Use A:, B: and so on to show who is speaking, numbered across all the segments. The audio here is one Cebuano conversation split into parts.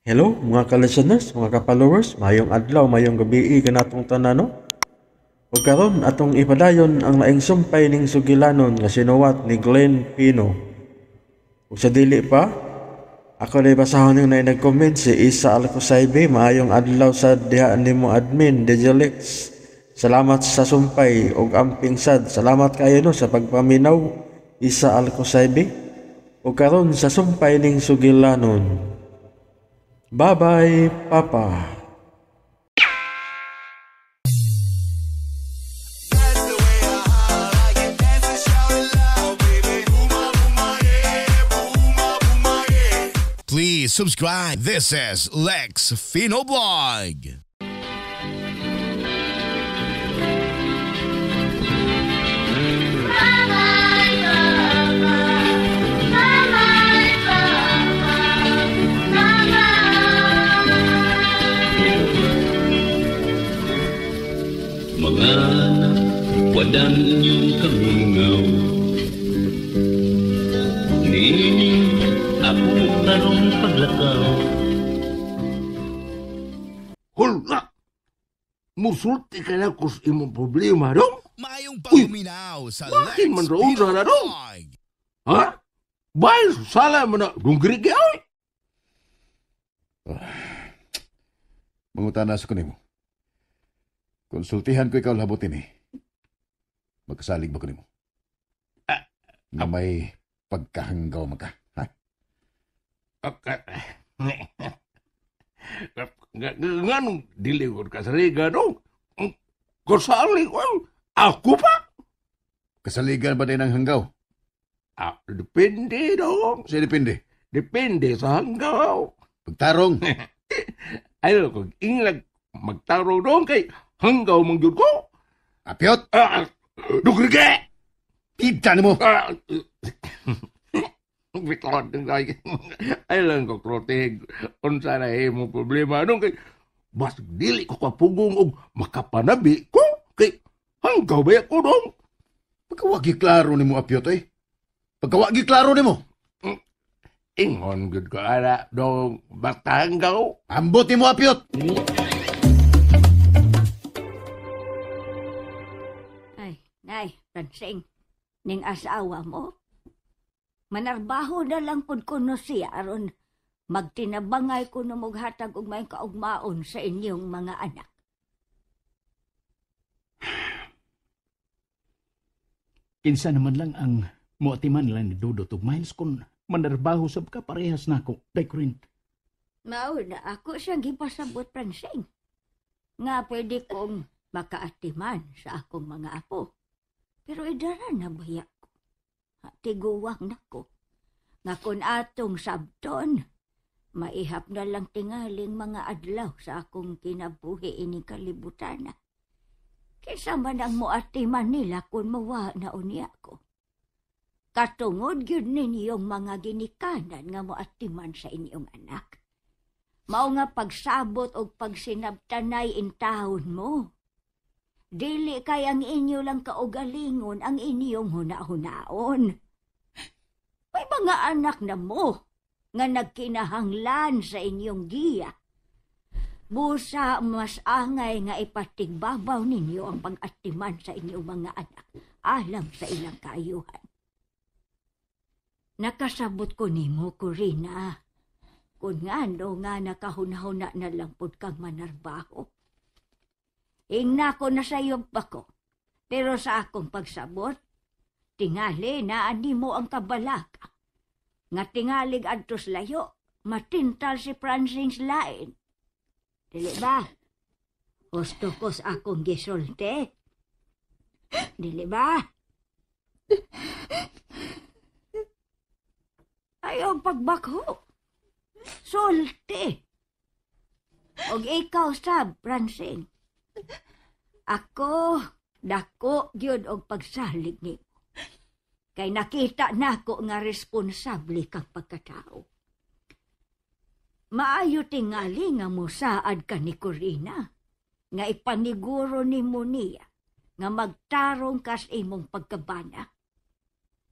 A: Hello mga ka-listeners, mga ka-followers, maayong adlaw, maayong gabii kanatong tanan, no? Ug karon atong ipadayon ang laing sumpay ning sugilanon nga sinuwat ni Glenn Pino. Ug sa dili pa, ako na basahon yung na nag-comment si Isa Alcosaibe, maayong adlaw sa diha nimo admin DJ Lex. Salamat sa sumpay ug amping sad. Salamat kayo no sa pagpaminaw, Isa Alcosaibe. Ug karon sa sumpay ning sugilanon. Bye-bye, Papa.
B: Please subscribe. This is Lex Fino Blog.
C: Mga anak, wadang inyong kamingaw. Niining ako karong paglakaw.
D: Hala! Musulti ka na kus imong problema dong?
B: Maayong pagminaw sa
D: Bakit
B: Lex
D: man roon
B: Pino
D: sa na dong?
B: Blog.
D: Ha? Bay, sala man na dunggiri oy!
E: Mangutana sa kanimo. Konsultihan ko ikaw labot ini. Magkasalig ba ko nimo? Nga may pagkahanggaw maka. Ha?
D: Nganong dili ko kasaligan dong? Kasalig ko? Ako pa?
E: Kasaligan ba din ang hanggaw?
D: Ah, depende dong.
E: Sa depende.
D: Depende sa hanggaw.
E: Pagtarong.
D: Ay, kung inglag magtarong dong kay hanggaw mang jud ko.
E: Apiot!
D: Ah, dunggiri!
E: Pita nimo!
D: Ah, Biton ng lagi. Ay lang ko krotig. Unsa na imo problema nung kay bas dili ko kapugong og makapanabi ko kay hanggaw ba ko dong.
E: Pagkawagi klaro nimo apiot eh. Pagkawagi klaro nimo.
D: Ingon gud ko ara dong basta hanggaw.
E: Ambot nimo apiot.
F: Ay, nay, Francing, ning asawa mo. Manarbaho na lang pud kuno siya aron magtinabangay kuno moghatag og may kaugmaon sa inyong mga anak.
G: Kinsa naman lang ang moatiman lang ni Dudot ug Miles kung manarbaho sab ka parehas nako, Day Corinne.
F: Mao na ako siyang gipasabot, Francing. Nga pwede kong makaatiman sa akong mga apo. Pero idara na baya ko. Tiguwang nako. Nga kung atong sabton, maihap na lang tingaling mga adlaw sa akong kinabuhi ining kalibutan. Kaysa man ang moatiman nila kung mawa na unya ko. Katungod gyud ninyong mga ginikanan nga moatiman sa inyong anak. Mao nga pagsabot og pagsinabtanay intahon mo. Dili kay ang inyo lang kaugalingon ang inyong huna-hunaon. May mga anak na mo nga nagkinahanglan sa inyong giya. Busa mas angay nga ipatigbabaw ninyo ang pag-atiman sa inyong mga anak alang sa ilang kaayuhan. Nakasabot ko nimo, Corina. Kung ngano nga nakahuna-huna na lang pud kang manarbaho. Ingna ko na sayo pa ko. Pero sa akong pagsabot, tingali na animo ang kabalaka. Nga tingalig adtos layo, matintal si Francing's lain. Dili ba? Gusto ko sa akong gisulte. Dili ba? Ayaw pagbakho. Sulti. Og ikaw sab, Francing. Ako, dako gyud og pagsalig nimo. Kay nakita nako nga responsable kang pagkatao. Maayo tingali nga mosaad ka ni Corina, nga ipaniguro nimo niya nga magtarong kas imong pagkabana.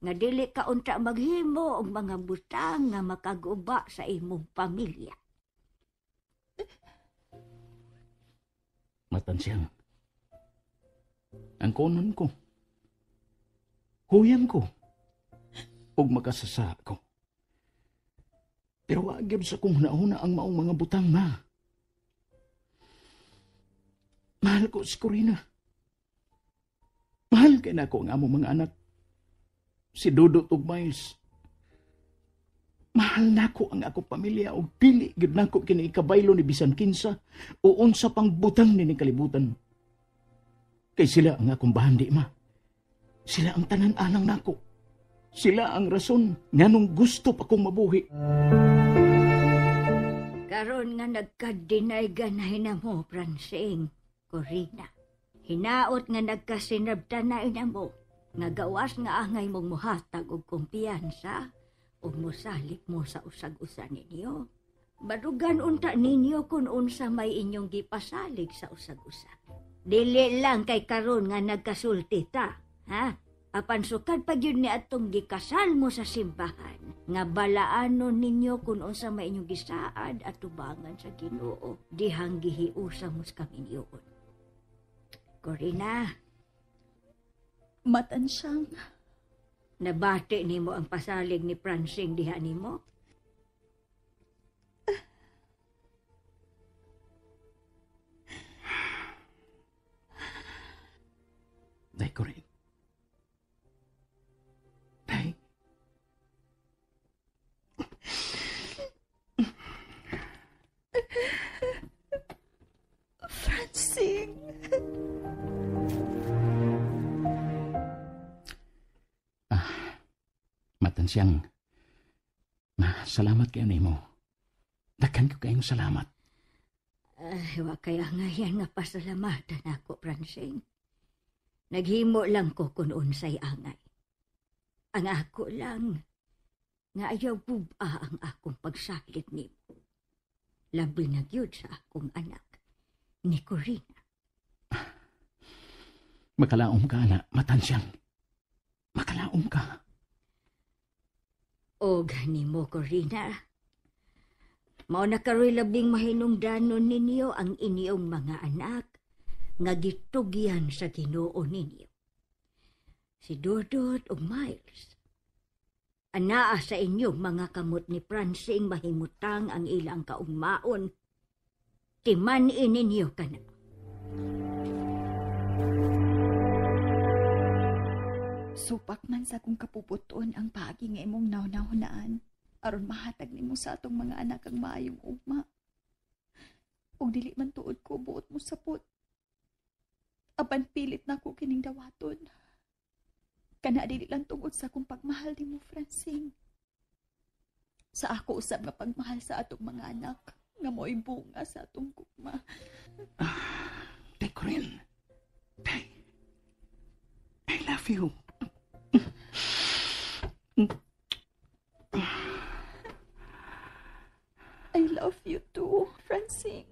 F: Nga dili ka unta maghimo og mga butang nga makaguba sa imong pamilya.
G: Matansyang. Ang konon ko. Huyan ko. Ug makasasa ko. Pero wa gyud sa kong hunahuna ang maong mga butang, ma. Mahal ko si Corina. Mahal kay nako ang among mga anak. Si Dudot ug Miles. Mahal nako ang akong pamilya ug dili gyud nako kini ikabaylo ni bisan kinsa o unsa pang butang ni kalibutan. Kay sila ang akong bahandi, ma. Sila ang tanan-anang nako. Sila ang rason nganong gusto pa kong mabuhi.
F: Karon nga nagka-deny ganay na mo, Francing, Corina. Hinaot nga nagkasinabtanay na mo, nga gawas nga angay mong muhatag og kumpiyansa ug mosalig mo sa usag-usa ninyo. Barugan unta ninyo kung unsa may inyong gipasalig sa usag-usa. Dili lang kay karon nga nagkasulti ta, ha? Apan sukad pa gyud ni atong gikasal mo sa simbahan, nga balaanon ninyo kung unsa may inyong gisaad at tubangan sa Ginoo, dihang gihiusa mo sa kaminyoon. Corina,
H: Matansyang.
F: Nabati nimo ang pasalig ni Francing diha nimo?
G: Day, Corinne. Day.
H: Francing.
G: Matansyang. Ma, salamat kayo nimo. Daghan ko kayong salamat.
F: Ay, wa kaya ngayon nga pasalamatan ako, Francing. Naghimo lang ko kung unsay angay. Ang ako lang, nga ayaw buba ang akong pagsalig nimo. Labi na gyud sa akong anak, ni Corina.
G: Makalaom ka, anak. Matansyang. Makalaom ka.
F: O gani mo, Corina. Mao na karoy labing mahinungdanon ninyo ang inyong mga anak nga gitugyan sa Ginoo ninyo. Si Dodot ug Miles. Anaa sa inyong mga kamot ni Francing mahimutang ang ilang kaugmaon. Timan-in ninyo kana.
H: Supak man sa akong kapuputon ang paagi nga imong naw-nawhunaan aron mahatag nimo sa atong mga anak ang maayong ugma. Ug dili man tuod ko buot mo sapot. Apan pilit nako kining dawaton. Kana dili lang tungod sa akong pagmahal nimo, Francing. Sa ako usab nga pagmahal sa atong mga anak nga mo'y bunga sa atong gugma.
G: Tay, Corinne. Tay. I love you.
H: I love you too, Francing.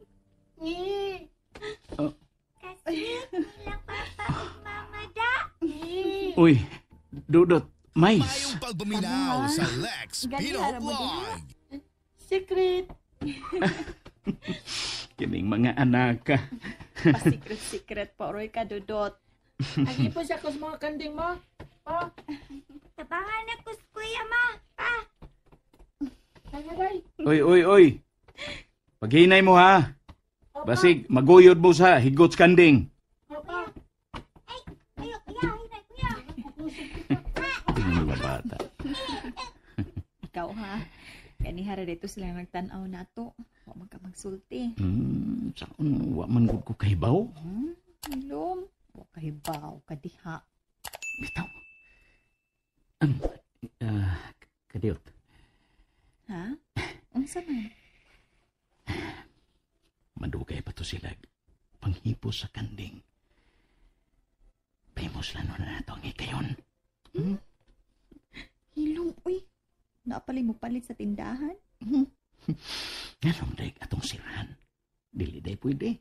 G: Oh.
F: Kasi lang papa ug mama da.
G: Uy, Dudot, Mais.
B: Mayong pagpaminaw sa Lex Pino Vlog.
I: Secret.
G: Kining mga anak.
H: Pa-secret-secret pa, Roy ka, Dudot.
I: Agi po siya kus mga kanding mo. Oh.
F: Tabangan na kus kuya ma. Pa.
G: Oy, oy, oy. Paghinay mo ha. Basig, maguyod mo sa higot kanding.
F: Ay, ayo, kuya, hinay, kuya.
G: Tingnan mga bata.
H: Ikaw ha. Kanihara dito sila nagtan-aw nato. Wa man ka magsulti.
G: Saon wa man gud ko kahibaw.
H: Ilom, wa kahibaw ka diha.
G: Bitaw. Kadiyot.
H: Ha? Unsa man?
G: Madugay pa to sila panghipo sa kanding. Pahimos lang na nato ang hikayon.
H: Hilom, uy. Naapalay mo palit sa tindahan?
G: Nganong daig atong sirahan? Dili day pwede.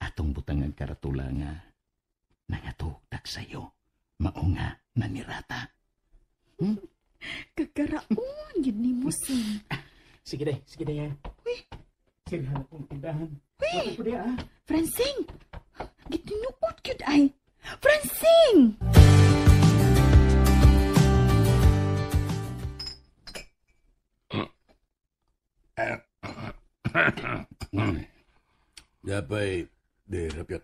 G: Atong butang ang karatula nga nangatugtak sa'yo. Mao nga nanirata.
H: Kagaraon, yun ni mo, Sim.
G: Sige day, sige day. Uy. Sirahan akong tindahan. Uy. Wala ko ah.
H: Francing! Gitinuod gyud ay. Francing!
E: Dapay, di rapyot.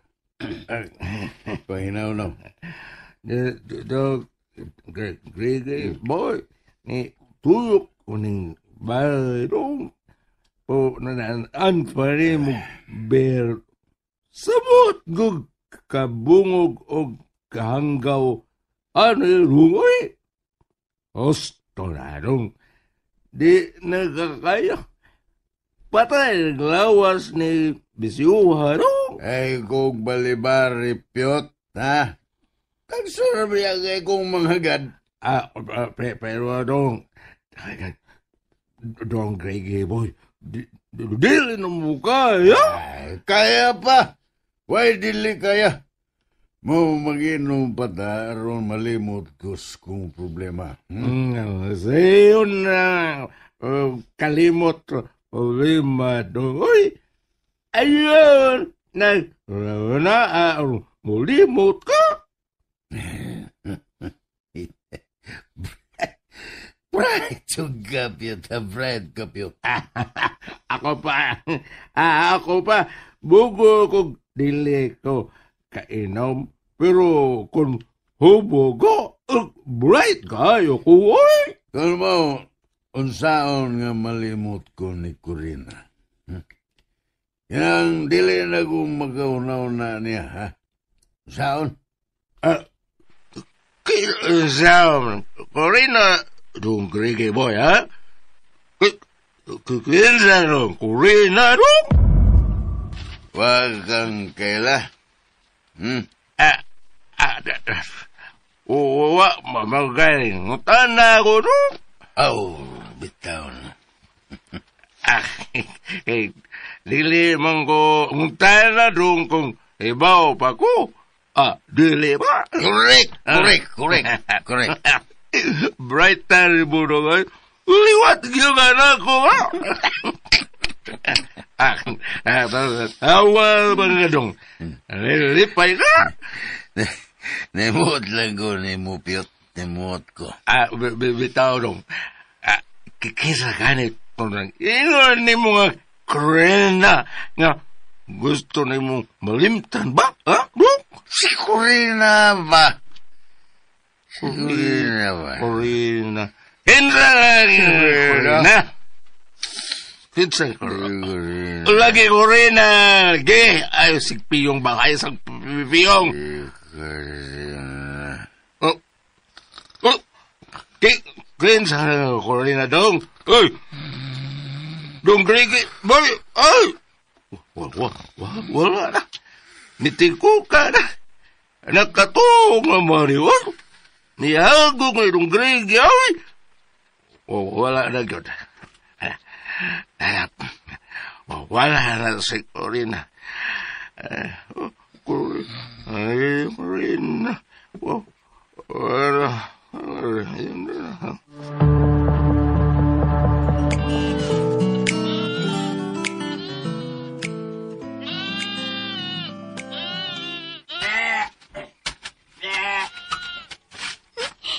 E: Pahinaw na.
D: Dog, Greg, boy, ni tuyok kuning balong po nanaan pa rin mo ber sabot gug kabungog og kahanggaw ano rungoy osto na rong di nagkakaya patay naglawas ni bisiuha rong.
E: Ay kog balibari pyot ha kagsarap kay kong manghagad.
D: Pero dong dong Greg boy dili na mo kaya.
E: Ay, kaya pa. Why dili kaya? Mo maginom pa ta aron malimot ko kung problema.
D: Sayo na kalimot problema dong. Uy, ayun na mulimot ka.
E: Bright to kapyot, bright kapyot.
D: Ako pa, bugo kog dili ko kainom, pero kung hubo ko, bright kayo ko, oy!
E: Kung mo, unsaon nga malimot ko ni Corina. Yang dili na kong magaunaw-na niya, ha? Unsaon?
D: Unsaon? Corina, dong Greg boy, ha? Kinsa dong? Corina dong?
E: Wag kang kaila.
D: Wa, mamagaling. Tanda ko dong.
E: Oh, bitaw na.
D: Dili man ko, tanda dong kung ibaw pa ko. Dili ba?
E: Correct.
D: Bright tayo mo dong. Liwat yung anak ko, ha? Tawa mga dong. Lipay ka?
E: Nimot lang ko, nimupyot. Nimot ko.
D: Bitaw dong. Kikisa ganit ko lang. Ingon ni mga Corina nga gusto ni mo malimtan ba? Ha?
E: Si Corina ba? Si Corina ba?
D: Corina. Corina. Kinsa Corina. Lagi Corina. Ge, ay sigpiyong ba? Ay sigpiyong.
E: Corina.
D: Oh. Kinsa Corina dong. Oy. Dong Greg, boy. Ay. Wala na. Nitikuka na. Nakatuong nga mariwan. Nihago nga dong Greg, ay. Wala na gyud. Wala na si Corina. Corina. Wala.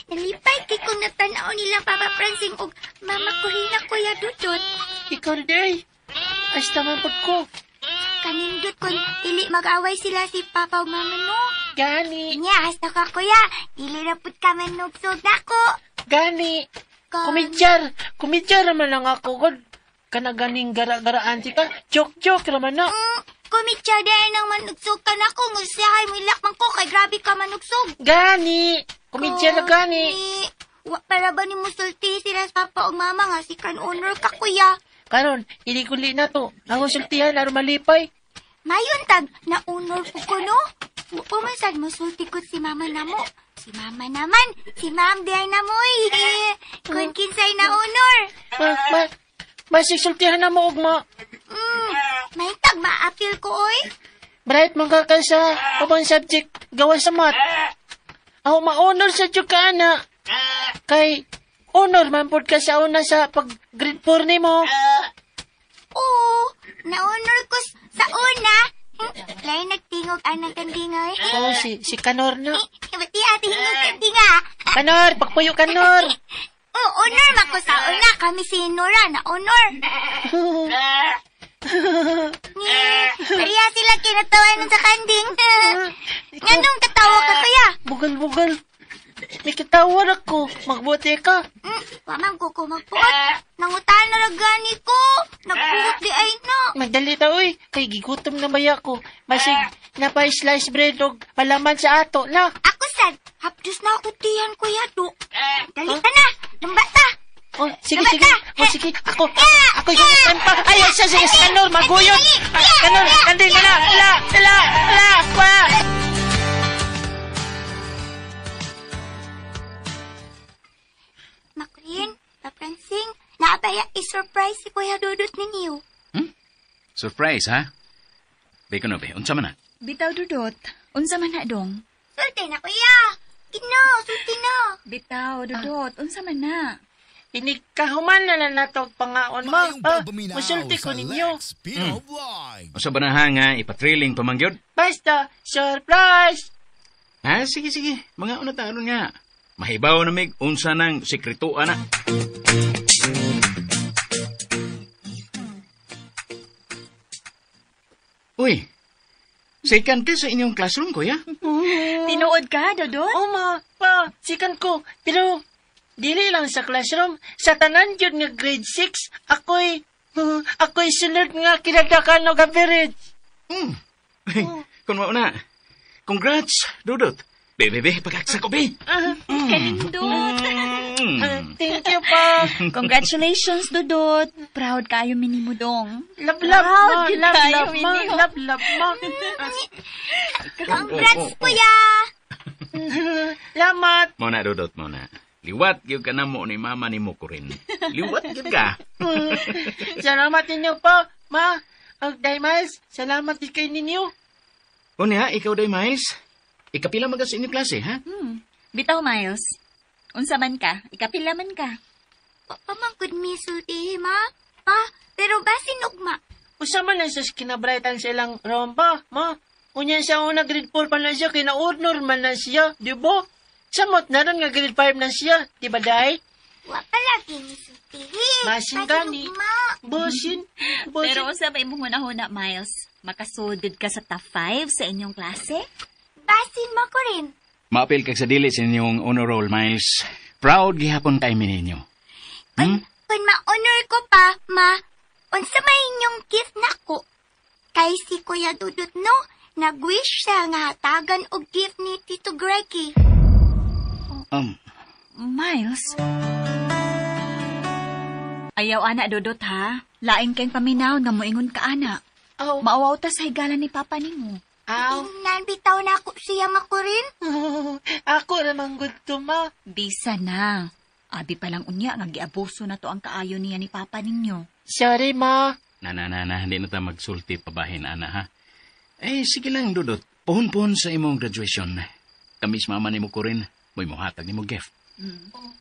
F: Nalipay kay kung natanaw nila Papa Francing og Mama Corina Kuya Dudut.
I: Ikaw day. Hasta man pod ko.
F: Kanindot kung dili mag-away sila si Papa ug Mama no.
I: Gani.
F: Nya, hasta ka kuya. Dili na pud ka manugsog nako.
I: Gani. Kumidyar. Kumidyar naman lang ako. God. Kanaganing gara-garaan si ka. Joke-joke naman na.
F: Kumidyar dahil nang manugsog ka nako. Ngusihay mo ilak man ko kay grabe ka manugsog.
I: Gani. Kumidyar na gani.
F: Wa para ba ni musulti sila sa Papa ug Mama nga si kan honor ka kuya.
I: Karon, ilikuli na to. Ako sultihan aron malipay.
F: Mayon tag na honor po ko no. Wa pa man sad musulti ko si Mama namo. Si Mama naman, si Ma'am diay na mo eh. Kun kinsay na honor.
I: Masisultihan na mo ugma.
F: May tag maapil ko oy.
I: Bright man ka sa ubang subject gawa sa math. Ako ma-honor sa jud ka ana. Kay honor man pod ka sa una sa pag grade 4 nimo.
F: Oo, na-honor ko sa una.
J: ng kandinga eh.
I: Oh, si Kanor na.
J: Ba't di ate hingog kandinga?
I: Kanor, pagpuyo Kanor.
J: Oh, honor mako sa una. Kami si Nora na honor. Pareha sila kinatawanan sa kanding. Nganong katawa ka kaya?
I: Bugal-bugal. May katawar ako. Magbuti ka.
J: Pamang ko ko magpuot. Nangutan na gani ko. Nagpuot di ay na.
I: Magdali ta, uy. Kay gigutom na baya ko. Masig, napay-slice bread og palaman sa ato na.
J: Ako sad, hapdos na ako tiyan, Kuya Do. Dali ta na. Lamba ta.
I: Oh, sige, sige. Oh, sige. Ako yung pa. Ay, siya, sige. Kanor, maguyod. Kanor, kanding ka na. La, la, la, wa.
J: Makurin, Papransing, naabaya i-surprise si Kuya Dudut ninyo.
G: Surprise, ha? Beko no, be. Unsa man na?
H: Bitaw, Dudut. Unsa man na, dong?
J: Sulti na, Kuya. Gino, sulti na.
H: Bitaw, Dudut. Unsa man na?
I: Inigkahuman na lang nato pangaon, ma. Musulti ko ninyo.
G: Unsa ba na ha nga ipatriling pamangyod?
I: Basta, surprise!
G: Ha, sige, sige. Mga una taron nga. Mahibaw na mig unsa nang sekreto ana. Uy, second ka sa inyong classroom, kuya?
H: Tinuod ka, Dodot?
I: Oo, ma. Pa, second ko. Pero, dili lang sa classroom. Sa tanan yun nga grade 6, ako'y sunod nga kinadakan og average.
G: Kung mauna, congrats, Dudut. Be, pagaksa ko, be.
H: Kanindot.
I: Thank you, pa.
H: Congratulations, Dudut. Proud kayo, minimo dong.
I: Love, love, ma. Love, love, ma. Love, love, ma.
J: Congrats, kuya.
I: Lamat.
G: Muna, Dudut, muna. Liwat gyud ka na mo ni mama ni mo ko rin. Liwat gyud ka.
I: Salamat ninyo po, ma. Ang Day Miles, salamat din kay ninyo.
G: Unya, ikaw, Day Miles. Ikapila man ka sa inyong klase, ha?
H: Bitaw, Miles. Unsa man ka, ikapila man ka.
J: Pamangkod mi sulti, ma. Pa, pero basin ugma.
I: Usa man ang sus kinabrightan sa ilang romba, ma. Unya sa una grade 4 pa na siya, kina-honor man na siya, di ba? Samot na ron nga grade 5 na siya, di ba, Day?
J: Wa palagi ni sulti.
I: Basin gani. Basin.
H: Pero usa ba imong hunahuna, Miles? Makasudod ka sa top 5 sa inyong klase?
J: Basin mo ko rin.
G: Maapil kag sa dili sa inyong honor roll, Miles. Proud gihapon kay ninyo.
J: Kung ma-honor ko pa, ma, unsa may inyong gift nako? Kay si Kuya Dudut, no, nag-wish siya nga hatagan og gift ni Tito Greggy.
H: Miles? Ayaw, ana, Dudut, ha? Lain kayong paminaw nga moingon ka, ana.
I: Oh.
H: Maawaw ta sa higala ni Papa nimo.
I: Aw.
J: Nanbitaw na ako siya makurin.
I: Ako ramang good to, ma.
H: Bisa na. Abi pa lang unya nga giabuso na to ang kaayo niya ni Papa ninyo.
I: Sorry, ma.
G: Na, hindi na ta magsulti pabahin, ana, ha? Eh, sige lang, Dudut. Puhon-puhon sa imong graduation. Kami sa mama nimo ko rin. May muhatag nimo gift.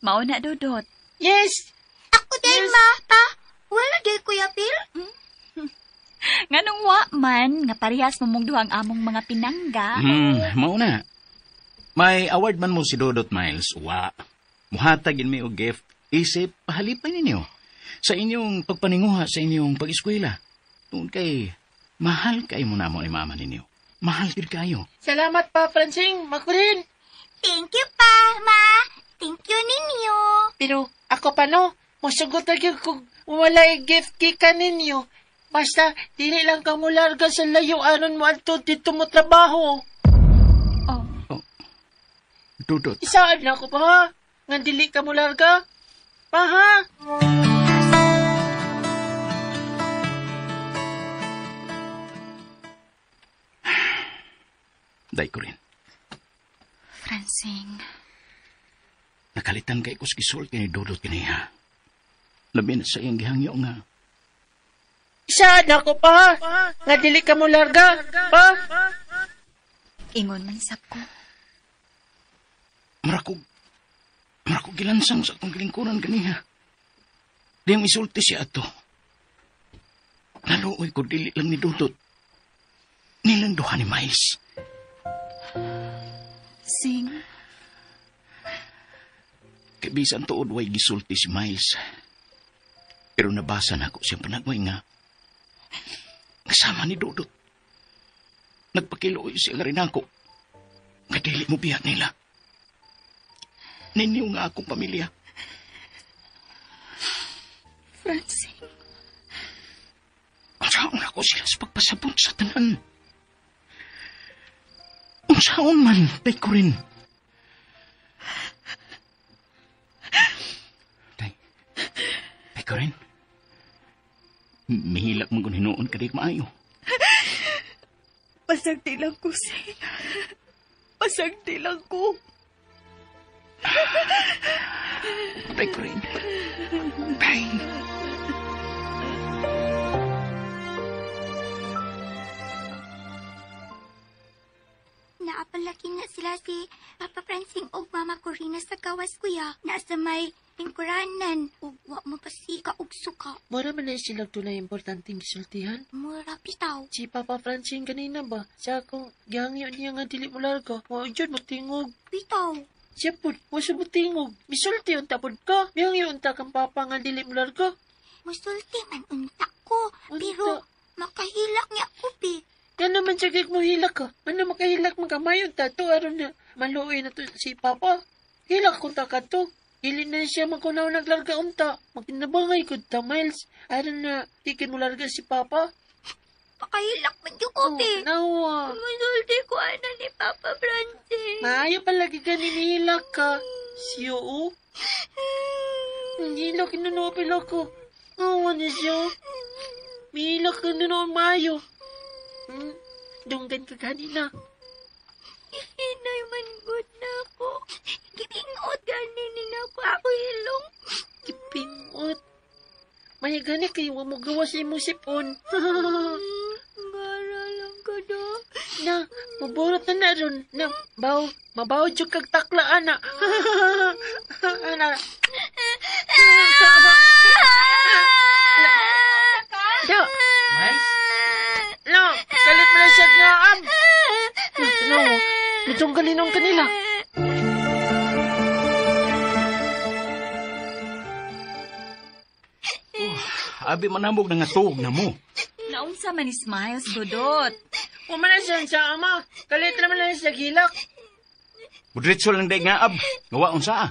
H: Mauna, Dudut.
I: Yes!
J: Ako din, yes. Ma, pa. Wala di, Kuya Phil.
H: Nganong wa man, nga parehas mo mong duhang among mga pinangga.
G: Mauna. May award man mo si Dudut, Miles. Wa. Muhatag in may og gift. Isip, pahalipay ninyo. Sa inyong pagpaninguha, sa inyong pag-eskwela. Tungod kay, mahal kayo mo na mo ni mama ninyo. Mahal gid kayo.
I: Salamat pa, Francing. Makurin.
J: Thank you pa, ma. Thank you ninyo.
I: Pero ako pa no, musugot lagi kung wala'y gift kika ninyo. Basta, dili lang ka mo larga sa layo aron mo adto dito mo trabaho.
H: Oh.
G: Dudut.
I: Isaan na ako pa ha? Nga dili ka mo larga? Pa ha?
G: Day ko rin.
H: Francing.
G: Nakalitan kay ko sa gisulti ni Dudut kaniya. Labi na sa iyang gihangyo nga.
I: Isaan ako pa ha? Nga dili ka mo larga? Pa?
H: Ingon man sab ko.
G: Marakog gilansang sa akong kilingkuran kaniya. Diyang isulti siya ato. Naluoy ko dili lang ni Dudut. Nilang duha ni Miles.
H: Sing.
G: Kay bisan tuod way gisulti si Miles. Pero nabasa na ako siyang panagway nga. Kasama ni Dudut. Nagpakiluoy siya nga rin ako. Nga dili mo biya nila. Ninyo nga akong pamilya.
H: Francine.
G: Unsaon ako sila sa pagpasabot sa tanan. Unsaon man, tay ko rin. Tay, tay ko rin. Mihilak mo kung hinuon ka di maayo.
H: Pasagdi lang ko, Sing. Pasagdi lang ko.
G: Tay ko rin. Tay.
J: Naapalaki na sila si Papa Francine og Mama Corina sa gawas, kuya. Nasa may lingkuranan ug wa mapasika og suka.
I: Mura man na sila tunay importanteng gisultihan.
J: Mura bitaw.
I: Si Papa Francine kanina ba? Sa akong gihangyo niya nga dili mo larga. Wa jud motingog.
J: Bitaw.
I: Siya pud, wa siya motingog. Misulti unta pud ka. Mihangyo unta kang papa nga dili mo larga.
J: Musulti man unta ko.
I: Unta.
J: Pero makahilak niya ko, bi.
I: Gano man siya kay mo hilak ka. Ano makahilak man kamay unta to aron na maluoy na to si Papa. Hilak ko ta ka to. Dili na siya magkunaw naglarga unta. Magkinabangay ko ta, Miles. Aron na di kay mo larga si Papa.
J: Pakahilak man yung ko, bi.
I: Nawa.
J: Musulti ko ana ni Papa Francine.
I: Maayo palagi ka ninihilak ka. Siyo, oh. Hilak inunoopil ako. Oo, na siya. Mihilak ka nunoon maayo. Dunggan ka kanina.
J: Hinay man good na ako. Gipingot ganin na ako. Ako hilong.
I: Gipingot. May gani kayo wa mo gawa sa imong sipon.
J: Gara lang ka do.
I: Na, maburot na na ron. Na, baw, mabaw jud kag takla, ana. Ana. Da.
G: Miles?
I: No, kalit mo na siya nga am. No, itong galinong kanila.
G: Abi manamog na nga tuog na mo.
H: Naunsa man ni Smiles, Dudot.
I: Umana siya sa ama. Kalit naman na siya gilak.
G: Mudritso lang day nga ab. Ngawa unsa ah.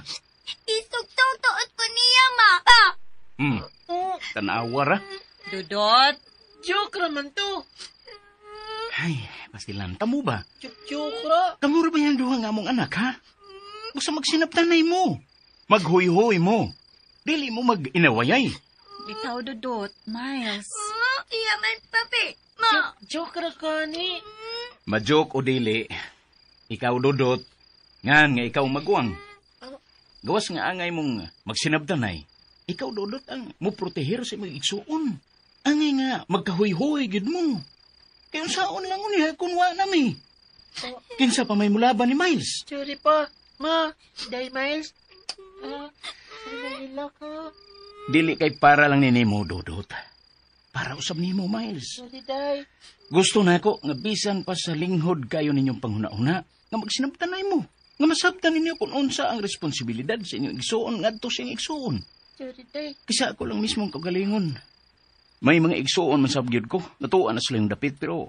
J: Isugtong tuot ko niya, ma. Ah!
G: Tanawa ra.
H: Dudot.
I: Joke raman to.
G: Ay, pastilan. Kamu ba?
I: Joke ra.
G: Kamu ra ba yan duha nga among anak, ha? Gusto magsinaptanay mo. Maghoy-hoy mo. Dili mo mag-inawayay.
H: Bitaw, Dudot. Miles.
J: Iya man, papi. Ma.
I: Joke ra ka ni.
G: Ma-joke o dili, ikaw, Dudot, ngan nga ikaw maguang. Gawas nga angay mong magsinabtanay. Ikaw, Dudot, ang muprotehir sa imong igsuon. Angay nga, magkahoy-hoy gid mo. Kaya saon lang unya kung wa nami. Kinsa pa may mulaban ni Miles?
I: Sorry pa. Ma, day Miles. Ay, ka.
G: Dili kay para lang ni nimo, Dudot. Para usab nimo, Miles.
I: Sorry, day.
G: Gusto na ako nga bisan pa sa linghod kayo ninyong panghuna-una nga magsinabtanay mo. Nga masabtan ninyo kung unsa ang responsibilidad sa inyong igsuon ngadto sa inyong igsuon.
I: Sorry, day.
G: Kisa ako lang mismo ang kagalingon. May mga igsuon man sab gyud ko. Natuwa na sila yung dapit pero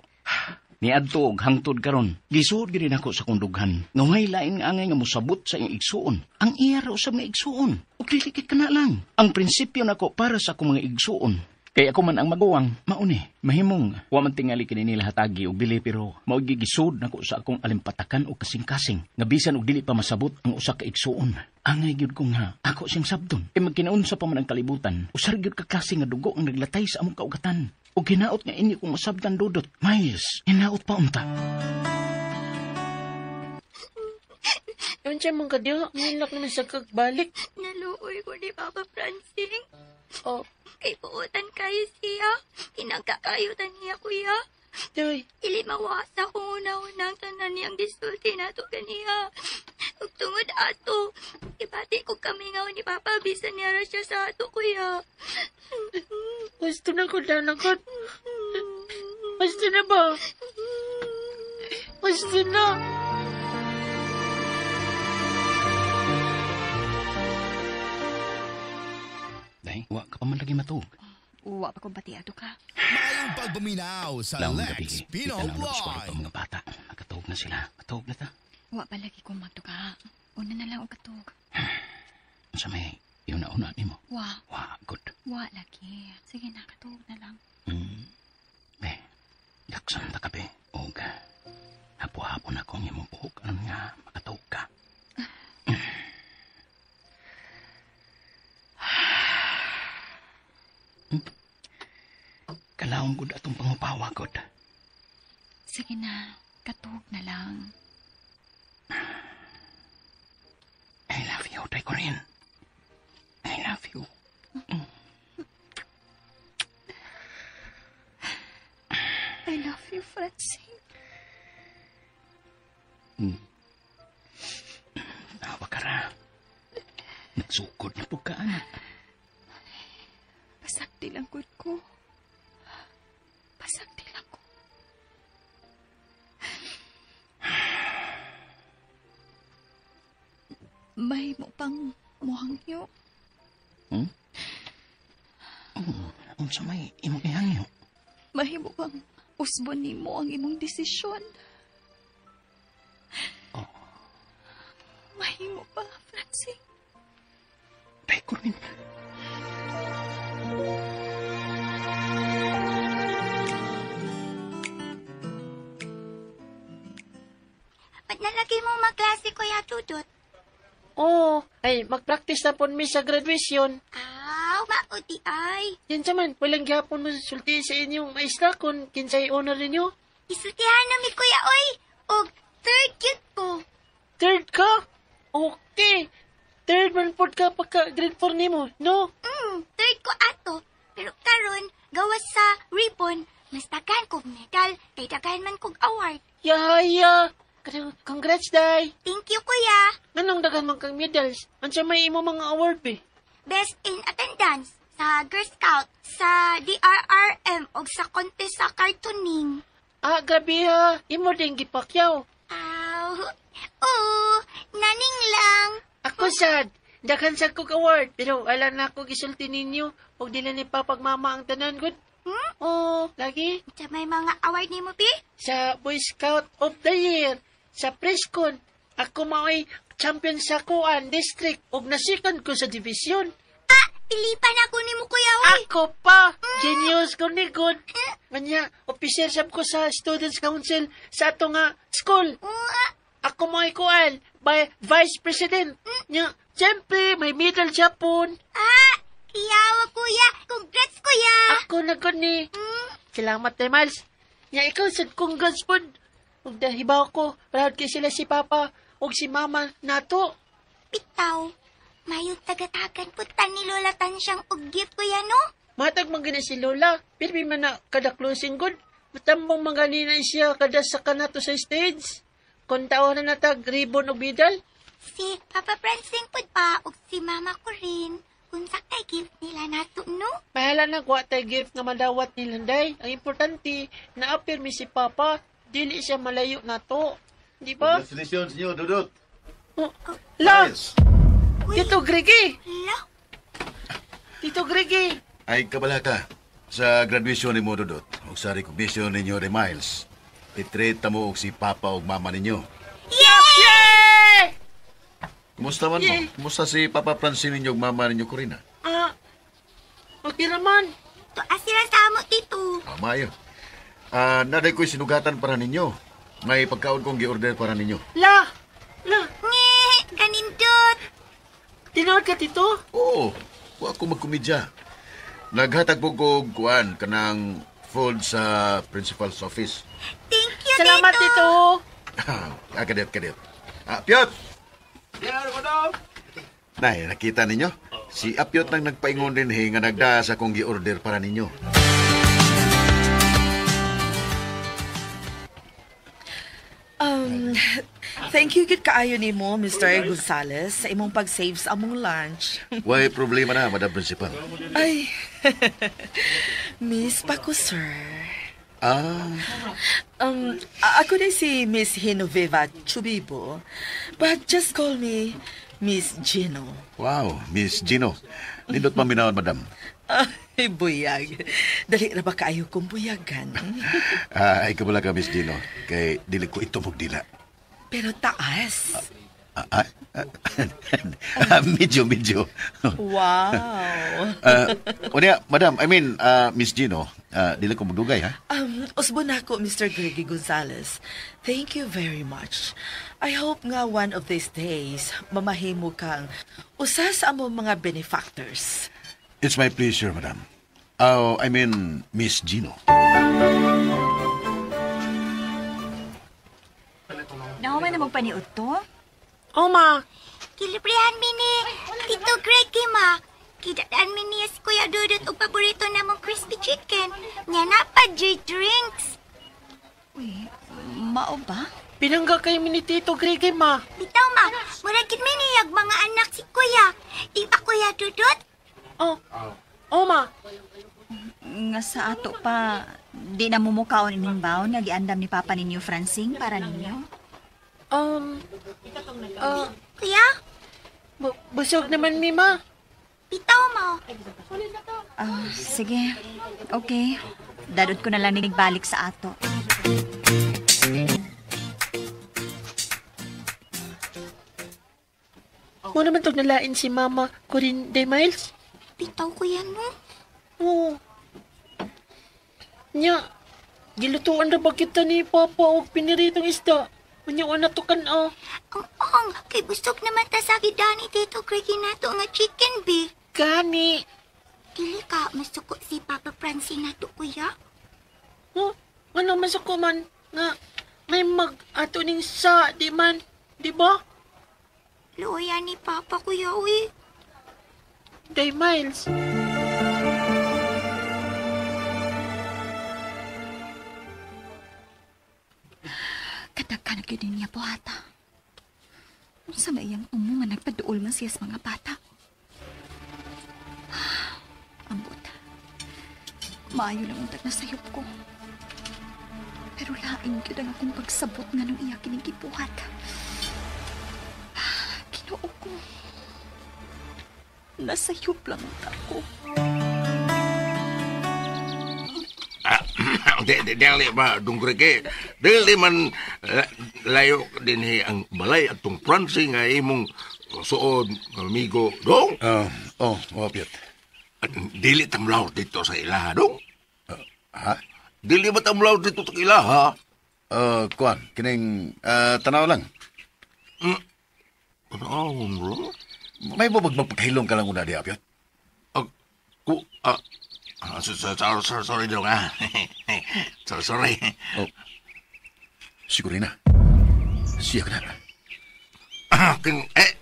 G: niadto og hangtod karon. Gisuod gyud ako sa kundughan. Nga way lain nga angay nga mosabot sa inyong igsuon. Ang iya ra usab nga igsuon. Ug dili kay kana lang. Ang prinsipyo nako para sa akong mga igsuon. Kay ako man ang maguwang, mauni, mahimong wa man tingali kini nila hatagi og dili pero mao gigisud nako sa akong alimpatakan og kasing-kasing nga bisan og dili pa masabot ang usa ka igsuon. Angay gyud ko nga ako siyang sabton. Kay magkinaunsa pa man ang kalibutan, usar gyud ka klase nga dugo ang naglatay sa among kaugatan. Og hinaot nga inyo kong masabtan, Dudot. Miles, hinaot pa unta.
I: Unsa man ka diha, ngilak naman sa kagbalik.
J: Naluoy ko ni Papa Francine.
I: Oh.
J: Kay puutan kayo siya. Kinagkakayutan niya, kuya.
I: Day.
J: Dili mawasa kung una-unang tanan niyang gisulti nato kaniya. Ug tungod ato, ibati ko kamingaw ni Papa bisan niya ra siya sa ato, kuya.
I: Gusto na ko danakot. Gusto na ba? Gusto na.
G: man lagi matuog.
H: Uwa pa kong bati ato ka.
B: Mayong pagpaminaw sa
G: Laong
B: Lex
G: gabi,
B: Pino
G: itanaw na eskwela
B: Vlog.
G: pa mga bata. Nakatuog na sila. Matuog na ta.
H: Wa pa lagi kong magduka. Una na lang og katug.
G: Unsa may iuna-una nimo?
H: Wa,
G: Wa, good.
H: wa lagi. Sige na, katug na lang.
G: Be, daksan ta ka be. Og hapo-hapon ako ang imong buhok aron nga makatuog ka. Kalaom gud atong pangupawa gud.
H: Sige na, katug na lang.
G: I love you, Tay Corinne. I love you.
H: I love you, Francine.
G: Tawa ka ra. Nagsukod na po ka, anak.
H: Pasakti lang gud ko. Pasakti lang ko. May mo pang muhangyo.
G: Unsa may imong ihangyo?
H: Mahimo bang usbon nimo ang imong desisyon?
G: Oh.
H: Mahimo ba, Francine?
G: Tay Corinne.
J: Ba't nalagay mo magklase, Kuya Dudut?
I: Oo, ay magpractice na pon mi sa graduation.
J: Aw, mauti ay.
I: Yan sa man, walang gihapon mo sulti sa inyong maestra kung kinsay honor ninyo.
J: Isultihan na mi, Kuya, oy. Og third cute ko.
I: Third ka? Okay. Third man pod ka pagka grade 4 nimo, no?
J: Third ko ato. Pero karon gawas sa ribbon, mas daghan kog medal, kay daghan man kog award.
I: Yaya! Congrats, day!
J: Thank you, Kuya.
I: Anong daghan man kang medals? Unsa may imo mga award be?
J: Best in attendance sa Girl Scout, sa DRRM, og sa contest sa cartooning.
I: Ah, grabe ha. Imo din gipakyaw.
J: Aw, oo, naning lang.
I: Ako sad. Daghan sad kog award. Pero ala na ako gisulti ninyo. Og dili ni papagmama ang tanan gud.
J: Hmm?
I: Oo, lagi.
J: Sa may mga award nimo, pi?
I: Sa Boy Scout of the Year, sa Prescon, ako mao'y champion sa Kuan District ug nasikan ko sa division.
J: Ah, pilipan ako nimo, Kuya, oy.
I: Ako pa! Genius ko ni good. Kanya, officer sab ko sa Students Council sa ato nga school. Ako mao'y kuan by Vice President. Nya, siyempre, may medal Japon.
J: Ah, kiyawa, Kuya. Congrats, Kuya.
I: Ako na gud ni. Salamat, tay Miles. Nya, ikaw sad congrats pod. Ug dahibaw ko, proud kay sila si Papa ug si Mama nato.
J: Bitaw, mayong tagatagan po ta ni Lola Tansyang og gift, Kuya, no?
I: Matag man gina si Lola, pirmi man na kada closing good. Matambong manganina siya kada sa kanato sa stage. Kung tao na natag ribbon og medal.
J: Si Papa Francine pud pa ug si Mama ko rin. Kung sa kay gift nila nato, no?
I: Bahala na wa tay gift nga madawat nila day. Ang importante, naapirmi si Papa. Dili siya malayo nato. Di ba?
E: Congratulations niyo, Dudut.
I: Oh, la!
E: Nice.
I: Tito Gregi!
J: La!
I: Tito Gregi!
E: Ay, kabala ka. Sa graduation ni mo, Dudut, ug sa recognition ninyo ni Miles, itreta mo og si Papa ug Mama ninyo.
I: Yeah!
E: Kumusta man mo?
I: Yeah.
E: Kumusta si Papa Francine ninyo ug Mama ninyo, Corina?
I: Ah, okay naman.
J: To asira sa amo, Tito.
E: Mayo. Ah, naday ko'y sinugatan para ninyo. May pagkaon kong gi-order para ninyo.
I: La! La!
J: Nge, kanindot.
I: Tinuod ka, Tito?
E: Oo, wa ko magkomedya. Naghatag po ko kuan kanang food sa principal's office.
J: Thank you,
I: Salamat, Tito.
E: Ah, kadet, kadet. Ah, Piot! Nay, nakita ninyo? Si Apyot nang nagpaingon din he nga nagdaa sa akong gi-order para ninyo.
K: Thank you gid kaayo nimo, Mr. Gonzales, sa imong pag-save sa among lunch.
E: Way problema na, Madam Principal.
K: Ay, Miss Paco, sir.
E: Ah,
K: Ako na si Miss Genoveva Chubibo, but just call me Miss Gino.
E: Wow, Miss Gino. Nindot paminawon, Madam.
K: Ay, buyag. Dali ra ba kaayo kong buyagan?
E: Ay, kabala ka, Miss Gino. Kay dili ko ito magdila.
K: Pero taas.
E: Medyo.
K: Wow.
E: Unya, madam, I mean, Miss Gino, dili ko magdugay, ha?
K: Usbo na ako, Mr. Greggy Gonzales. Thank you very much. I hope nga one of these days, mamahimo kang usa sa among mga benefactors.
E: It's my pleasure, madam. Oh, I mean, Miss Gino.
H: Nahuman na magpaniot to?
I: Oh, ma.
J: Kilibrihan mi ni Tito Greggy, ma. Kidadaan mi niya si Kuya Dudut og paborito namong crispy chicken. Nga na pa drinks.
H: Uy, mao ba?
I: Pinangga kayo mi ni Tito Greggy, ma.
J: Bitaw, ma. Murag gid mi niyag mga anak si Kuya. Di ba, Kuya Dudut?
I: Oh. Oh, ma.
H: Nga sa ato pa, di na mumukaon ining baon nga giandam ni Papa ninyo, Francing, para ninyo?
J: Kuya?
I: Busog naman mi, ma.
J: Bitaw mo.
H: Sige. Okay. Dadot ko na lang nigbalik sa ato.
I: Mo naman tog nalain si Mama Corinne de Miles.
J: Bitaw ko yan, no?
I: Oo. Nya, gilutuan na ba kita ni Papa og piniritong isda? Unya, wala to kan, oh.
J: Ang, kay busog naman ta sa gidani Tito Greggy nato nga chicken beef.
I: Gani.
J: Dili ka, masuko si Papa Francine nato, kuya.
I: Oh, ano masuko man? Nga, may mag-ato ning sa, di man, di ba?
J: Luya ni Papa, kuya, uy.
I: Day Miles.
H: Kadagkan na gyud niya buhata. Unsa may iyang tumo nga nagpaduol man siya sa mga bata. Ambot. Maayo lang untag na sayop ko. Pero lain gyud ang akong pagsabot nga nung iya kining gibuhat. Ginoo ko. Nasayop lang unta ko.
D: Dili ba, Dong Greggy? Dili man layo din ang balay at tong Francine nga imong suod, amigo, dong?
E: Piet.
D: Dili tamlaw dito sa ilaha, dong?
E: Ha?
D: Dili ba tamlaw dito sa ilaha?
E: Kuan, kining tanaw lang.
D: Tanaw lang?
E: May bubag magpakahilong ka lang una diya, Piet?
D: Sorry, dong, ah. Sorry.
E: Oh. Siguro na. Siya ka na.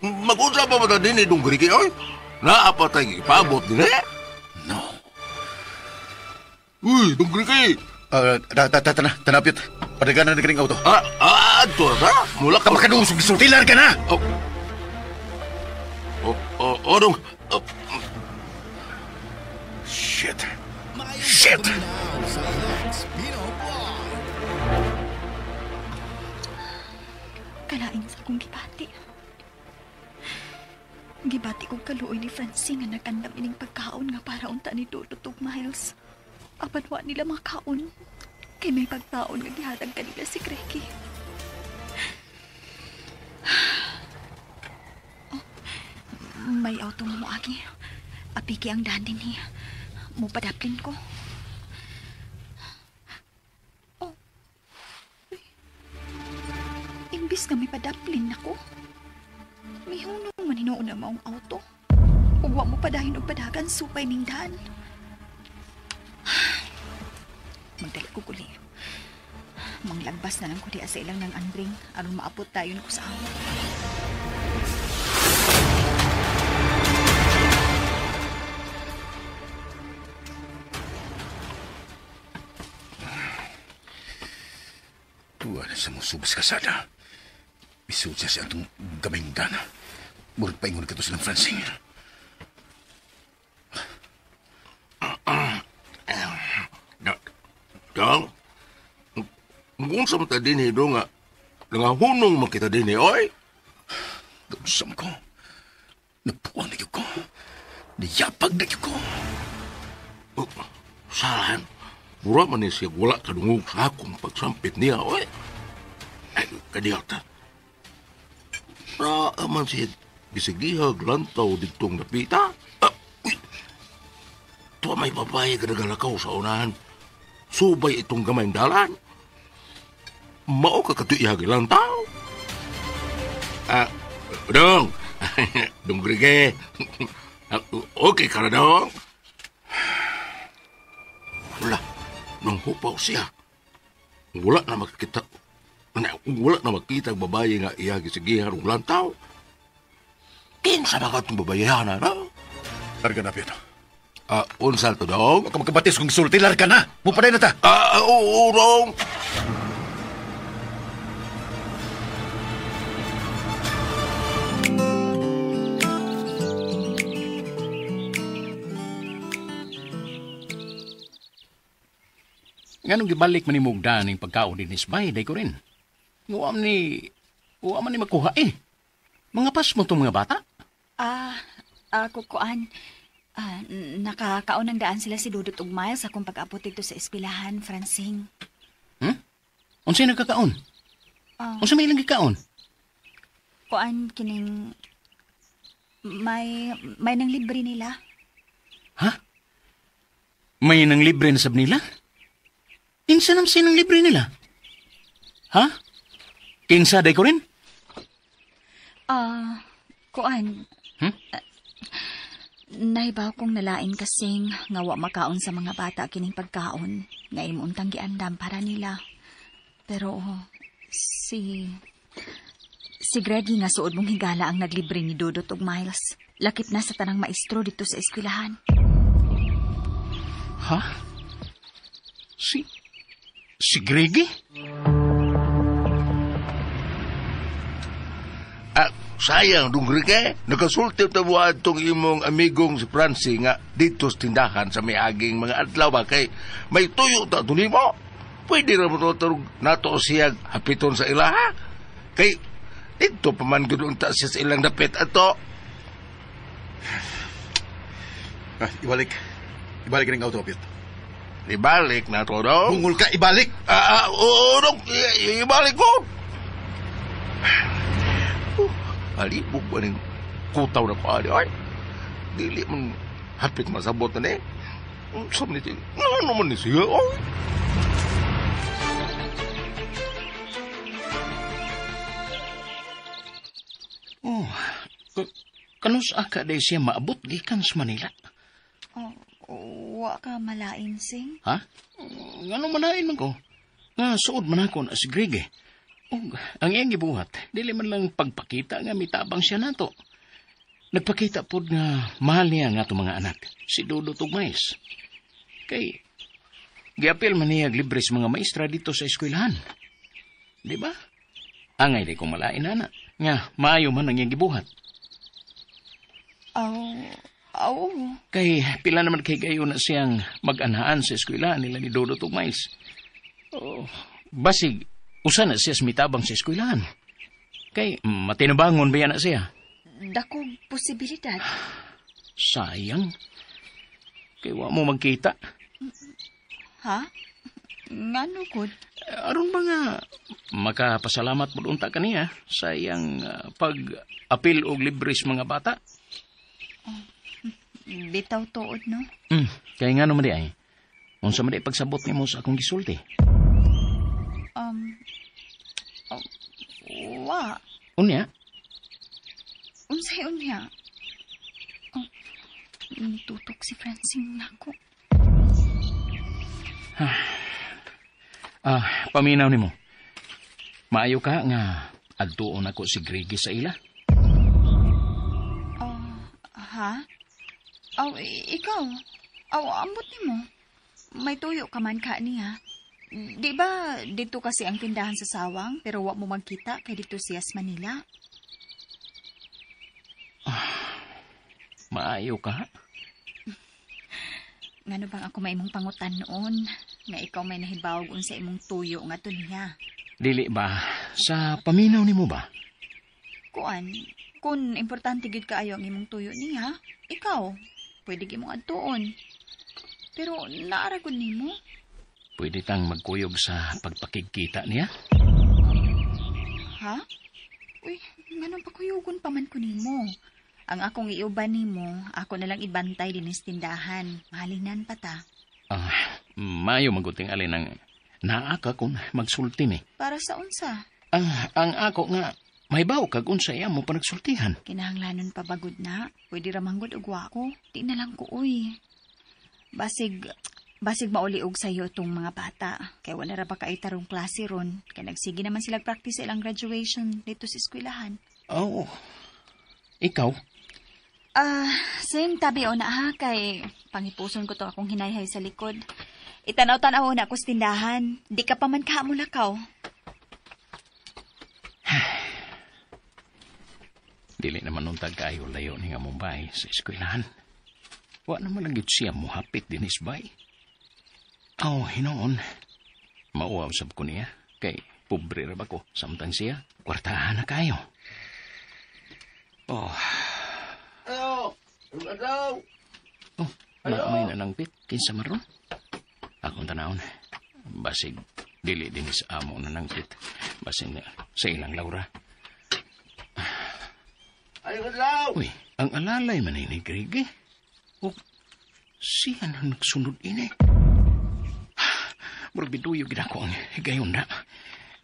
D: Mag-usap pa ba ta din eh, Dong Greggy, oy? Naapa tayo ipabot din eh?
E: No.
D: Uy, Dong Greggy!
E: Tana, Piet. Padaganan na kining auto.
D: Ato sa? Mula ka
E: makadusog, sultilan ka na!
D: Oh, Dong. Oh.
E: Shit. Shit!
H: Kalain sa akong gibati. Gibati kong kaluoy ni Francine nga nag-andam ining pagkaon nga para unta ni Dudut ug Miles. Apan wa nila makaon. Kay may pagkaon nga gihatag kanila si Greggy. Oh, may auto mo moagi. Apiki ang daan din niya. Mupadaplin ko. Oh. Uy. Imbis nga may padaplin ako. May hunong man hinuon na maong auto. Ug wa mo padahin og padagan supay ning daan. Magdali ko guli. Manglagbas na lang ko diya sa ilang ng andring aron maabot tayon ko sa amo.
E: Tuwa na sa musubas kasada. Isud siya sa atong gaming dana. Murag paingon ka to silang Francine.
D: Dong, kung sa mata din eh, dong, nga, nangahunong makita din eh, oy!
E: Dong, sa ko, napuan na ko, niyapag na ko.
D: Oh, saan? Mura man ni siya wala kadungog sa akong pagsampit niya, oy. Ay, kadiyata. Raa man siya gisigihag lantaw ditong napita. Ah, uy. Tuwa may babae ka nagalakaw sa unahan. Subay itong gamayng dalan. Mao ka katuihag lantaw. Ah, dong. Dong Grige. Okay ka na, dong. Wala. Nung hupaw siya. Wala na makikita. Wala na makita ang babae nga iya gisigihan og lantaw. Kinsa na ka itong babayahan, no?
L: Larga na, Pietro.
D: Unsal to, dong?
L: Huwag ka magkabatis kung gisulti. Larga na! Mupaday na ta!
D: Oo, dong!
G: Nganong gibalik man ni Mugda ning pagkaon din isbay, day ko rin. Uwa man ni makuha eh. Mga pas mo itong mga bata?
H: Kukuan. Nakakaon ng daan sila si Dudut ug Miles akong pag-abot dito sa eskwelahan, Francing.
G: Unsay nagkakaon? Unsa may ilang gikaon?
H: Kuan kining may nang libre nila.
G: Ha? May nang libre na sab nila? Kinsa nam sinang libre nila? Ha? Kinsa day ko rin?
H: Kuan. Naibaw kong nalain kasing nga wa makaon sa mga bata kining pagkaon nga imo untang giandam para nila. Pero si Greggy nga suod mong higala ang naglibre ni Dudut ug Miles. Lakip na sa tanang maestro dito sa eskwelahan.
G: Ha? Si Greggy?
D: Sayang, dong Grige. Nakasulti tabuan tong imong amigong si Francie nga dito sa tindahan sa may aging mga adlaw ba kay may tuyo ta mo. Pwede ra mo to nato siya hapiton sa ilaha. Kay dito pa man gud unta siya sa ilang dapit ato.
L: Ibalik. Ibalik ring auto, Piet.
D: Ibalik na to, dong.
L: Bungol ka, ibalik!
D: Oo, dong. Ibalik ko. Alibog ba ng kutaw na ko, ali? Ay, dili man hapit masabot na eh. Saan ni siya? Ano man ni siya? Ay.
G: Oh, kanus aka day siya maabot gikan sa Manila?
H: Oh, wa ka malain, Sing?
G: Ha? Ngano malain man ko? Nga suod man ako na si Greg eh. Ang iyang gibuhat, dili man lang pagpakita nga mitabang siya nato. Nagpakita pod nga mahal niya nga atong mga anak, si Dudut ug Miles. Kay giapil man niya libre sa mga maestra dito sa eskwelahan. Di ba? Angay di ko malain ana nga maayo man ang iyang gibuhat.
H: Aw.
G: Kay pila naman kay gayo na siyang mag-anhaan sa eskwelahan nila ni Dudut ug Miles. Oh, basig usa na siya mitabang sa eskwelahan. Kay matinabangon ba yan na siya?
H: Dakong posibilidad.
G: Sayang. Kay wa mo magkita.
H: Ha? Ngano gud?
G: Aron ba nga makapasalamat mo unta kaniya sa iyang pag-apil og libre sa mga bata?
H: Oh, bitaw tuod, no?
G: Kay ngano man di ay? Unsa man di pagsabot nimo sa akong gisulti?
H: Wa.
G: Unya?
H: Unsay unya? Oh, tutok si Francine nako.
G: Paminaw nimo. Maayo ka nga adtuon ako si Greggy sa ila.
H: Ha? Aw, ikaw. Aw, ambot nimo. May tuyo ka man ka niya. Di ba dito kasi ang tindahan sa Sawang pero wa mo magkita kay dito siya sa Manila?
G: Maayo ka?
H: Ngano bang ako may imong pangutan noon nga ikaw may nahibawog unsa imong tuyo nga to niya?
G: Dili ba? Sa paminaw nimo ba?
H: Kuan, kun importante gyud kaayo ang imong tuyo niya, ikaw pwede gimong adtuon. Pero naara gud nimo.
G: Pwede tang magkuyog sa pagpakigkita niya?
H: Ha? Uy, nganong pakuyugon pa man ko nimo? Ang akong iuban nimo, ako na lang ibantay din sa tindahan. Mahalinan pa ta.
G: Mayo maguting alin ang naa ka kung magsulti ni.
H: Para sa unsa?
G: Ang ako nga, may baw kag unsa iya mo panagsultihan.
H: Kinahanglanon pa bagod na. Pwede ra manggod og wa ko. Di na lang ko, uy. Basig mauli og sayo tong mga bata. Kay wala ra ba kay tarong klase ron. Kay nagsige naman sila practice sa ilang graduation dito sa eskwelahan.
G: Oh. Ikaw?
H: Same tabi o na ha, kay pangipuson ko to akong hinayhay sa likod. Itanaw-tanaw na ako sa tindahan. Di ka pa man kaamulakaw.
G: Dili naman nung tag-ayo layo ni nga Mumbai sa eskwelahan. Wa naman lang yun siya muhapit din isbay. Aw, hinoon. Mauaw sab ko niya. Kay pobre ra ba ko. Samtang siya, kwartahan na kayo. Oh.
D: Ayo! Hello!
G: Oh, may nanangpit. Kinsa maron? Akong tanawon. Basig, dili din sa amo nanangpit. Basig na sa ilang Laura.
D: Ayo, hello!
G: Uy, ang alalay man ni Greg eh. O, siya na nagsunod ini. Murag biduyo gid ako ang higayon na.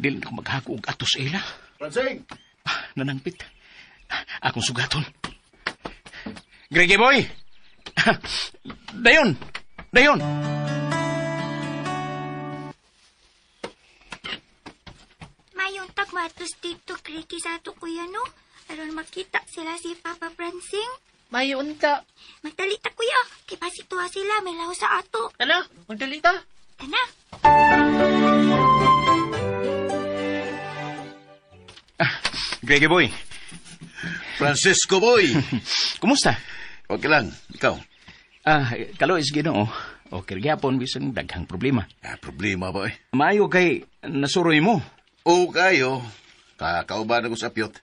G: Dili na ko maghako og atos ila.
E: Francing!
G: Nanangpit. Akong sugaton. Greggy boy! Dayon! Dayon!
J: Mayong tagmatos dito, Greggy, sa ato kuya, no? Aron makita sila si Papa Francing.
I: Mayo unta.
J: Magdali ta, kuya. Kay pasituha sila, may laho sa ato.
I: Ano? Magdali ta?
J: Tana.
G: Greggy boy.
E: Francisco boy.
G: Kumusta?
E: Okay lang. Ikaw?
G: Kalois Ginoo. Okay gyapon bisan daghang problema.
E: Problema ba eh?
G: Maayo kay nasuroy mo.
E: Oo kayo. Kakauban ako sa Apyot.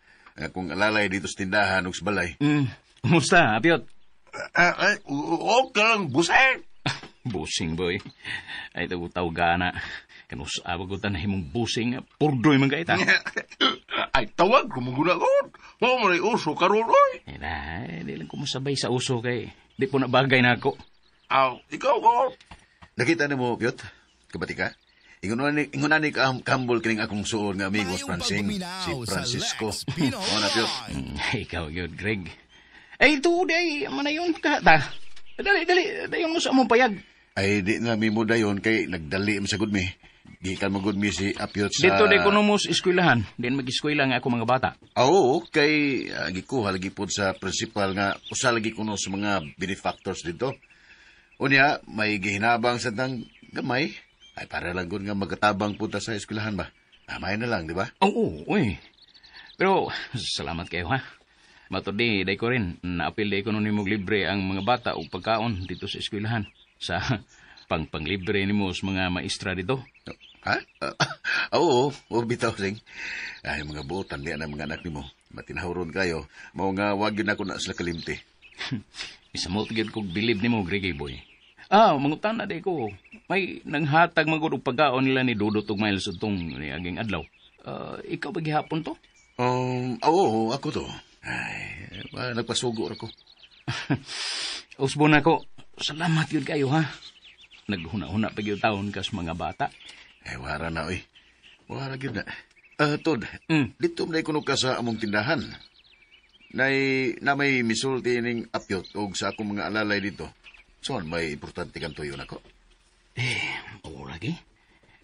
E: Kung alalay dito sa tindahan o sa balay.
G: Kumusta, Apyot?
D: Okay lang, busing.
G: Busing, boy. Ay, tawag gana. Kanus abagutan na himong busing, purdoy man kaita.
D: Ay, tawag, kumuguna ko. Mo man ay uso karon oy.
G: Eh, na, di lang kumusabay sa uso kay. Di po na bagay na ako.
D: Aw, ikaw ko.
E: Nakita ni mo, Piot? Kabati ka? Ingon ni kambol kining akong suod nga amigos, Francing, si Francisco. O na, Piot.
G: Ikaw yun, Greg. Ay, ito, day, manayon ka. Ta. Dali, dali, dayon mo sa among payag.
E: Ay, di na mi mo dayon kay nagdali mo sa gud mi. Gikan mo gud mi si Apyot sa...
G: Dito day kuno mo sa eskwelahan. Din mag-eskwela nga ako mga bata.
E: Oo, kay gikuha lagi po sa principal nga usa lagi kuno sa mga benefactors dito. Unya, may gihinabang sa tang gamay. Ay, para lang gud nga magkatabang punta sa eskwelahan ba? Amay na lang, di ba?
G: Oo, uy. Pero, salamat kayo, ha? Matod di, day ko rin. Naapil day ko nun nimog libre ang mga bata o pagkaon dito sa eskwelahan. Sa pangpanglibre nimo sa mga maestra dito.
E: Ha? Oo, bitaw, sing. Ay, mga buotan, liya na mga anak nimo. Matinahawron kayo. Mao nga, wag yun ako na sila kalimti.
G: Isamot gyud kog bilib nimo, Greggy boy. Mangutan na day ko. May nanghatag magud og pagkaon nila ni Dudot ug Miles utong niaging adlaw. Ikaw ba gihapon to?
E: Oo, ako to. Ay, nagpasugo ra ko.
G: Usbon ako. Salamat gyud kayo, ha. Naghuna-huna pa gyud taon kas mga bata.
E: Eh, wara na, oy. Wara gyud na. Tod, dito man kuno ka sa among tindahan. Nay, na may misulti ning Apyot og sa akong mga alalay dito. So, may importante kang tuyo nako.
G: Eh, oo lagi.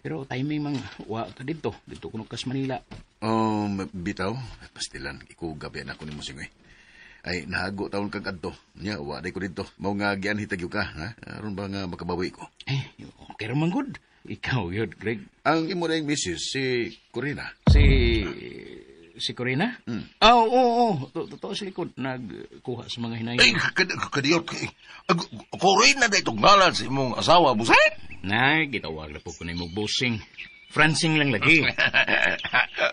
G: Pero timing mang wa ka dito. Dito kuno kas Manila.
E: Bitaw, pastilan, ikugabi na ako ni Musing, eh. Ay, nahago taon kag adto. Nya, wa day ko dito. Mao nga gianhi tagyo ka, ha? Aron ba nga makabawi ko?
G: Eh, okay ra man gud. Ikaw yun, Greg.
E: Ang imo na yung misis, si Corina.
G: Si Corina? Oo. Totoo sa likod. Nagkuha sa mga hinay.
D: Ay, kadiyot. Corina na itong ngalan sa imong asawa, busay?
G: Nay, gitawag na po ko na imong busing. Francing lang lagi.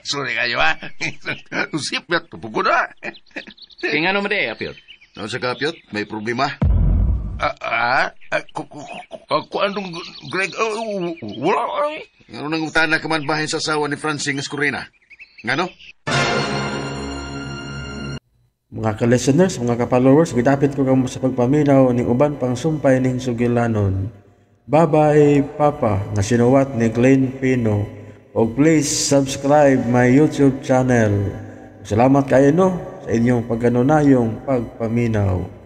D: Sorry kayo, ha? Usip na, tupo ko na.
G: Kaya nga naman eh, Apyot.
E: Ano sa ka, Apyot? May problema?
D: Ako anong Greg, wala ay.
E: Ngano nangutana ka man bahin sa asawa ni Francine nga Skurina? Ngano?
A: Mga ka-listeners, mga ka-followers, gidapit ko kamo sa pagpaminaw ning uban pang sumpay ning sugilanon. Bye-bye, Papa, nga sinuwat ni Glenn Pino. Og please subscribe my YouTube channel. Salamat kayo no sa inyong pagkanunayong pagpaminaw.